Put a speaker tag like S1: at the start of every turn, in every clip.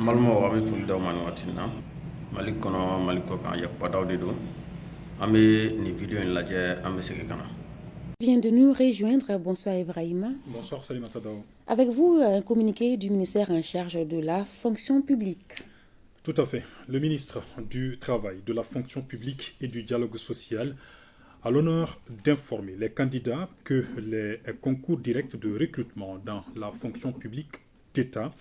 S1: N balimaw, an bɛ foli d'aw ma nin waati in na, Mali kɔnɔ, Mali kɔ kan. Yakuba de don. An bɛ nin vidéo in lajɛ, an bɛ segin ka na.
S2: Vient de nous rejoindre. Bonsoir Ibrahima.
S3: Bonsoir Salimata Dao.
S2: Avec vous, un communiqué du ministère en charge de la fonction publique.
S3: Tout à fait. Le ministre du Travail, de la fonction publique et du dialogue social a l'honneur d'informer les candidats que les concours directs de recrutement dans la fonction publique d'État,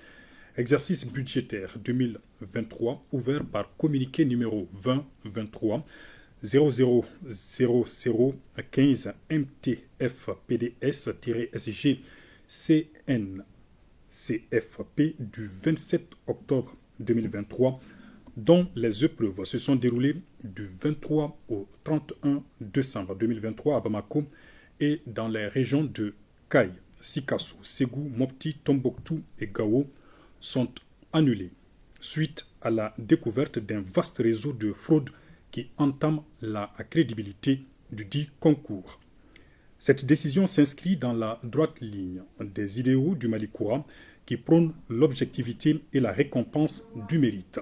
S3: exercice budgétaire 2023, ouvert par communiqué numéro 20 23 00 00 15 MTF PDS-SG CNCFP du 27 octobre 2023, dont les épreuves se sont déroulées du 23 au 31 décembre 2023 à Bamako et dans les régions de Kayes, Sikasso, Ségou, Mopti, Tombouctou et Gao, sont annulées suite à la découverte d'un vaste réseau de fraude qui entame la crédibilité du dit concours. Cette décision s'inscrit dans la droite ligne des idéaux du Mali Koura qui prônent l'objectivité et la récompense du mérite.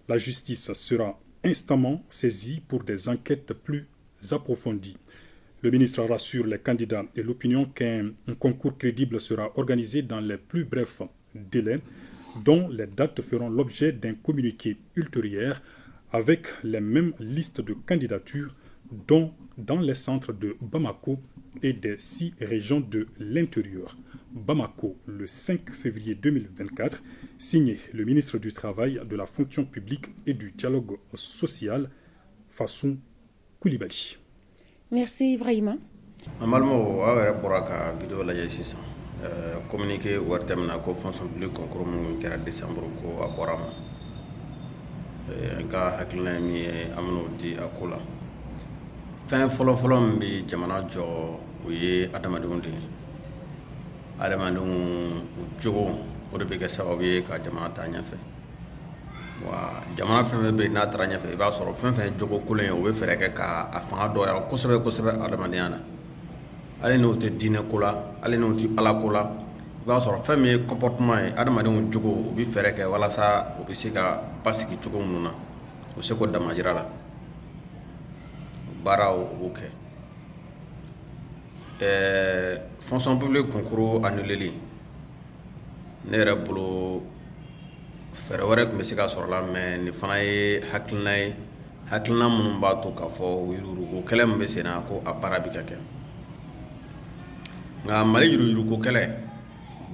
S3: La justice sera instamment saisie pour des enquêtes plus approfondies. Le ministre rassure les candidats et l'opinion qu'un concours crédible sera organisé dans les plus brefs délais, dont les dates feront l'objet d'un communiqué ultérieur avec les mêmes listes de candidatures dont dans les centres de Bamako et des six régions de l'intérieur. Bamako, le 5 février 2024, signé le ministre du Travail, de la fonction publique et du dialogue social, Fassoun Coulibaly.
S2: Merci Ibrahima.
S1: An balimaw, aw yɛrɛ bɔra ka vidéo lajɛ sisan. Communiqué wari tɛmɛna ko fonction publique concours minnu kɛra décembre, ko a bɔra ma. An ka hakilina ye min ye, an bɛn'o di a ko la. Fɛn fɔlɔfɔlɔ min bɛ jamana jɔ, o ye adamadenw de ye. Adamadenw u jogo, o de bɛ kɛ sababu ye ka jamana taa ɲɛfɛ. Wa jamana fɛn fɛn bɛ yen n'a taara ɲɛfɛ, i b'a sɔrɔ fɛn fɛn ye jogo kolon ye, o bɛ fɛɛrɛ kɛ ka a fanga dɔgɔya kosɛbɛ kosɛbɛ adamadenya na. Hali n'o tɛ diinɛ ko la, hali n'o tɛ ala ko la, i b'a sɔrɔ fɛn min ye comportement ye, adamadenw jogo, u bɛ fɛɛrɛ kɛ walasa u bɛ se ka basigi cogo minnu na, u se k'o damajira la baaraw, u b'o kɛ. Fonction publique concours annulé, ne yɛrɛ bolo, fɛɛrɛ wɛrɛ tun bɛ se ka sɔrɔ la, mais nin fana ye hakilina ye, hakilina minnu b'a to k'a fɔ yuruguyurugu kɛlɛ min bɛ sen na, ko a baara bɛ ka kɛ. Nka Mali yuruguyurugu kɛlɛ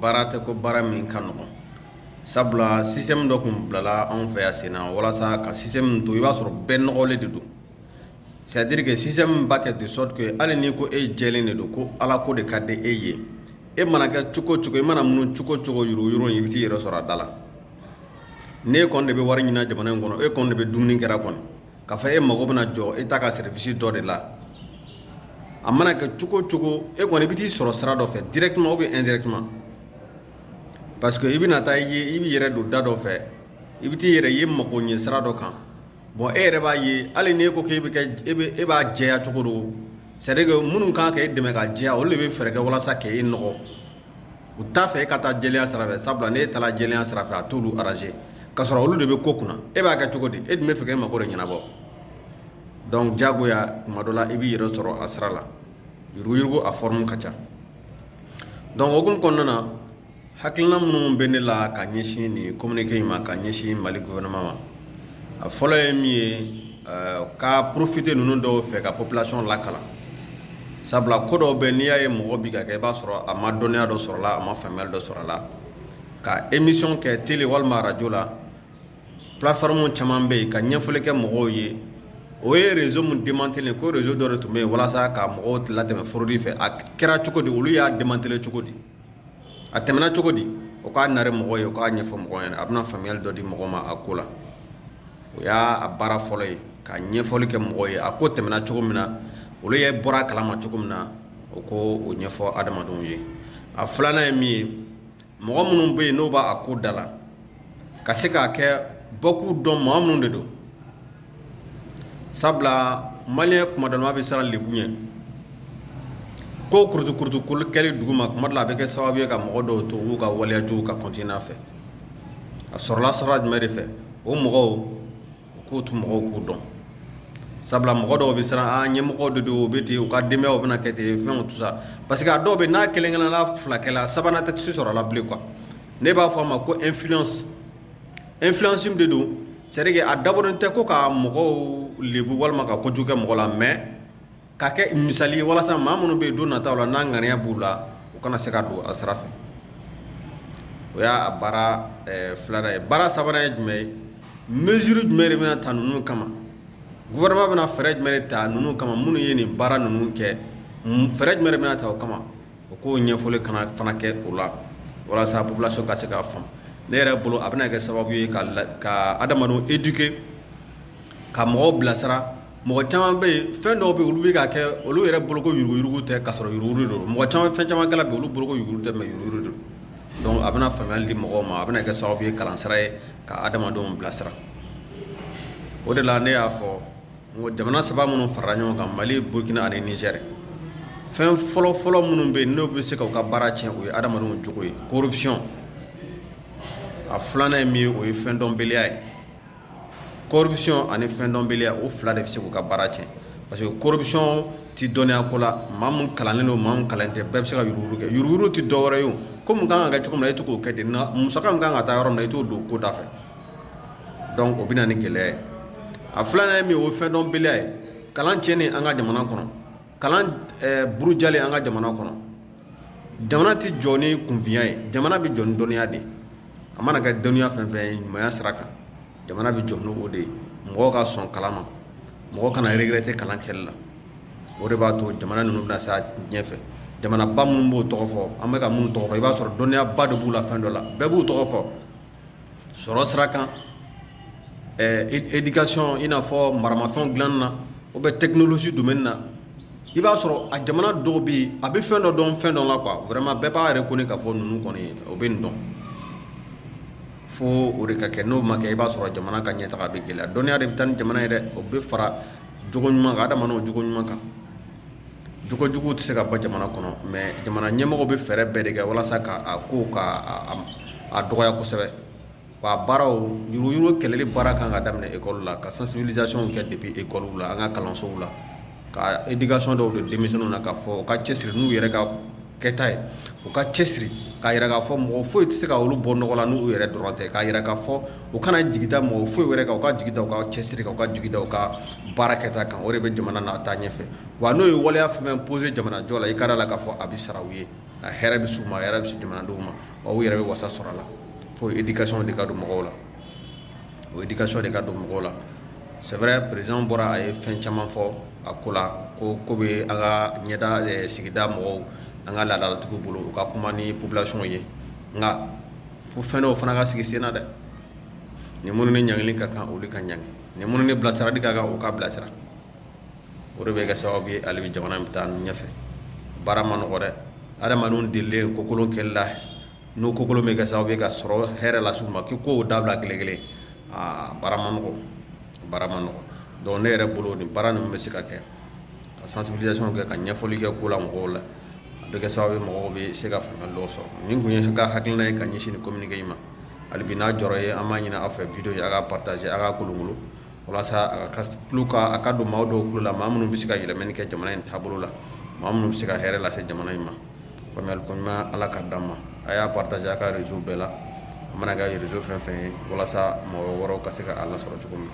S1: baara tɛ ko baara min ka nɔgɔn, sabula système dɔ tun bilala anw fɛ yan sen na walasa ka système to, i b'a sɔrɔ bɛɛ nɔgɔlen de don. C'est à dire que système b'a kɛ de sorte que hali n'i ko e jɛlen de don, ko ala ko de ka di e ye, e mana kɛ cogo o cogo, i mana munu cogo o cogo, yuruguyurugu, i bɛ t'i yɛrɛ sɔrɔ a da la. N'e kɔni de bɛ wari ɲini jamana in kɔnɔ, e kɔni de bɛ dumuni kɛra kɔni, k'a fɔ e mago bɛna jɔ e ta ka service dɔ de la, a mana kɛ cogo o cogo, e kɔni i bɛ t'i sɔrɔ sira dɔ fɛ, directement ou bien indirectement, parce que i bɛna taa i ye, i b'i yɛrɛ don da dɔ fɛ, i bɛ t'i yɛrɛ ye mago ɲɛ sira dɔ kan. Bon, e yɛrɛ b'a ye, hali n'e ko k'e bɛ kɛ e bɛ e b'a jɛya cogo do, c'est à dire que minnu kan ka e dɛmɛ ka jɛya, olu de bɛ fɛɛrɛ kɛ walasa k'e nɔgɔ. U t'a fɛ e ka taa jɛlenya sira fɛ, sabula n'e taara jɛlenya sira fɛ, a t'olu arranger, k'a sɔrɔ olu de bɛ ko kunna. E b'a kɛ cogo di? E dun bɛ fɛ k'e mako de ɲɛnabɔ. Donc diyagoya, tuma dɔ la, i b'i yɛrɛ sɔrɔ a sira la. Yuruguyurugu a forme ka ca. Donc hokumu kɔnɔna na, hakilina minnu bɛ ne la ka ɲɛsin nin communiqué in ma, ka ɲɛsin Mali gouvernement ma, a fɔlɔ ye min ye, ka profiter ninnu dɔw fɛ ka population lakalan, sabula ko dɔw bɛ, n'i y'a ye mɔgɔ bi ka kɛ, i b'a sɔrɔ a ma dɔnniya dɔ sɔrɔ la, a ma faamuyali dɔ sɔrɔ a la. Ka émission kɛ télé walima radio la, plateforme caman bɛ yen, ka ɲɛfɔli kɛ mɔgɔw ye, o ye réseau mun démantelé, ko réseau dɔ de tun bɛ yen walasa ka mɔgɔw latɛmɛ fraude fɛ, a kɛra cogo di, olu y'a démantelé cogo di, a tɛmɛna cogo di, o k'a nari mɔgɔw ye, o k'a ɲɛfɔ mɔgɔw ɲɛna, a bɛna faamuyali dɔ di mɔgɔw ma a ko la. O y'a baara fɔlɔ ye, ka ɲɛfɔli kɛ mɔgɔw ye, a ko tɛmɛna cogo min na, olu ye bɔra a kalama cogo min na, o ko o ɲɛfɔ adamadenw ye. A filanan ye min ye, mɔgɔ minnu bɛ yen n'o b'a ko da la, ka se k'a kɛ bɔk'u dɔn maa minnu de don, sabula maliyɛn kuma dɔ la bɛ siran lebu ɲɛ ko kurutu kurutu kɛli dugu ma. Kuma dɔ la, a bɛ kɛ sababu ye ka mɔgɔ dɔw to u ka waleya jugu ka continuer a fɛ. A sɔrɔla sira jumɛn de fɛ? O mɔgɔw, u k'o to mɔgɔw k'u dɔn, sabula mɔgɔ dɔw bɛ siran a ɲɛmɔgɔ de don, u bɛ ten, u ka denbayaw bɛna kɛ ten, fɛnw tout ça, parce que a dɔw bɛ n'a kelen kelen n'a fila kɛla, sabanan tɛ se sɔrɔ a la bilen quoi. Ne b'a fɔ a ma ko influence. Influence de don, c'est à dire que a dabɔlen tɛ ko ka mɔgɔw lebu walima ka kojugu kɛ mɔgɔ la, mais ka kɛ misali ye walasa maa minnu bɛ yen don nataw la, n'a ŋaniya b'u la, u kana se ka don a sira fɛ. O y'a baara filanan ye. Baara sabanan ye jumɛn ye? Mesure jumɛn de bɛna ta ninnu kama? Gouvernement bɛna fɛɛrɛ jumɛn de ta ninnu kama, minnu ye nin baara ninnu kɛ? Fɛɛrɛ jumɛn de bɛna ta o kama? O k'o ɲɛfɔli kana fana kɛ o la walasa population ka se k'a faamu. Ne yɛrɛ bolo, a bɛna kɛ sababu ye ka adamadenw éduquer, ka mɔgɔw bilasira. Mɔgɔ caman bɛ yen, fɛn dɔw bɛ yen, olu bɛ ka kɛ, olu yɛrɛ bolo ko yuruguyurugu tɛ, k'a sɔrɔ yuruguyurugu de don. Mɔgɔ caman, fɛn caman kɛla bi, olu bolo ko yuruguyurugu tɛ, mais yuruguyurugu de don. Donc a bɛna faamuyali di mɔgɔw ma, a bɛna kɛ sababu ye, kalansira ye ka adamadenw bilasira. O de la ne y'a fɔ n ko jamana saba minnu farala ɲɔgɔn kan, Mali, Burukina ani Nizɛri, fɛn fɔlɔ fɔlɔ minnu bɛ yen n'o bɛ se ka u ka baara tiɲɛ, o ye adamadenw jogo ye, corruption. A filanan ye min ye, o ye fɛn dɔnbaliya ye. Corruption ani fɛn dɔnbaliya, o fila de bɛ se k'u ka baara tiɲɛ, parce que corruption ti dɔnniya ko la. Maa mun kalannen don, maa mun kalan tɛ, bɛɛ bɛ se ka yuruguyurugu kɛ. Yuruguyurugu ti dɔwɛrɛ ye o, ko mun kan ka kɛ cogo min na, e tɛ k'o kɛ ten, musaka min kan ka taa yɔrɔ min na, i t'o don ko da fɛ. Donc o bɛ na ni gɛlɛya ye. A filanan ye min ye, o ye fɛn dɔnbaliya ye. Kalan tiɲɛnen an ka jamana kɔnɔ, kalan burujalen an ka jamana kɔnɔ. Jamana tɛ jɔ ni kunfinya ye, jamana bɛ jɔ ni dɔnniya de ye. A mana kɛ dɔnniya fɛn fɛn ye ɲumanya sira kan, jamana bɛ jɔ n'o de ye. Mɔgɔw ka sɔn kalan ma, mɔgɔ kana regretter kalan kɛli la. O de b'a to jamana ninnu bɛna se ɲɛfɛ. Jamanaba minnu b'o tɔgɔ fɔ, an bɛ ka minnu tɔgɔ fɔ, i b'a sɔrɔ dɔnniyaba de b'u la fɛn dɔ la. Bɛɛ b'u tɔgɔ fɔ sɔrɔ sira kan, éducation, i n'a fɔ maramafɛnw dilanni na, ou bien technologie domaine na. I b'a sɔrɔ a jamana dɔw bɛ yen, a bɛ fɛn dɔ dɔn fɛn dɔ la quoi. Vraiment, bɛɛ b'a reconnaître k'a fɔ ninnu kɔni, o bɛ nin dɔn. Fo o de ka kɛ. N'o ma kɛ, i b'a sɔrɔ jamana ka ɲɛtaga bɛ gɛlɛya. Dɔnniya de bɛ taa ni jamana ye dɛ. O bɛ fara jogo ɲuman kan, adamadenw jogo ɲuman kan. Jogo jugu tɛ se ka bɔ jamana kɔnɔ, mais jamana ɲɛmɔgɔw bɛ fɛɛrɛ bɛɛ de kɛ walasa ka a ko ka a dɔgɔya kosɛbɛ. Wa baaraw, yuruguyurugu kɛlɛli baara kan ka daminɛ ekɔli la, ka sensibilisation kɛ depuis ekɔliw la, an ka kalansow la, ka éducation dɔw don denmisɛnninw na, k'a fɔ u ka cɛsiri n'u yɛrɛ ka kɛta ye, u ka cɛsiri k'a yira k'a fɔ mɔgɔ foyi tɛ se ka olu bɔ nɔgɔ la n'u yɛrɛ dɔrɔn tɛ, k'a yira k'a fɔ u kana jigi da mɔgɔ foyi wɛrɛ kan, u ka jigi da u ka cɛsiri kan, u ka jigi da u ka baara kɛta kan. O de bɛ jamana na taa ɲɛfɛ. Wa n'o ye waleya fɛn fɛn posé jamana jɔ la, i ka da la k'a fɔ a bɛ sara u ye, a hɛrɛ bɛ s'u ma, a hɛrɛ bɛ se jamanadenw ma, wa u yɛrɛ bɛ wasa sɔrɔ a la. Fo éducation de ka don mɔgɔw la, o éducation de ka don mɔgɔw la. C'est vrai, président bɔra, a ye fɛn caman fɔ a ko la, ko ko bɛ an ka ɲɛda sigida mɔgɔw, an ka laadalatigiw bolo, u ka kuma ni population ye. Nka fo fɛn dɔw fana ka sigi sen na dɛ. Ni minnu ni ɲangili ka kan, olu ka ɲangi. Ni minnu ni bilasirali ka kan, u ka bilasira. O de bɛ kɛ sababu ye hali bi jamana in bɛ taa ɲɛfɛ. Baara ma nɔgɔ dɛ. Adamadenw delilen kokolon kɛli la, n'o kokolon bɛ kɛ sababu ye ka sɔrɔ hɛrɛ lase u ma, k'i k'o dabila kelen kelen, aa, baara ma nɔgɔ, baara ma nɔgɔ. Donc ne yɛrɛ bolo, nin baara ninnu bɛ se ka kɛ, ka sensibilisation kɛ, ka ɲɛfɔli kɛ ko la mɔgɔw la, a bɛ kɛ sababu ye mɔgɔw bɛ se ka faamuyali dɔw sɔrɔ. Nin kun ye ka hakilina ye ka ɲɛsin nin communiqué in ma. Hali bi n'a jɔrɔ ye, an b'a ɲini aw fɛ, vidéo in, a ka partager, a ka kolonkolon, walasa a ka tulo ka a ka don maa dɔw tulo la, maa minnu bɛ se ka yɛlɛmani kɛ jamana in taabolo la, maa minnu bɛ se ka hɛrɛ lase jamana in ma. Faamuyali ko ɲuman, Ala ka d'an ma. A y'a partager a ka réseau bɛɛ la, a mana kɛ réseau fɛn fɛn ye, walasa mɔgɔ wɛrɛw ka se ka a lasɔrɔ cogo min na.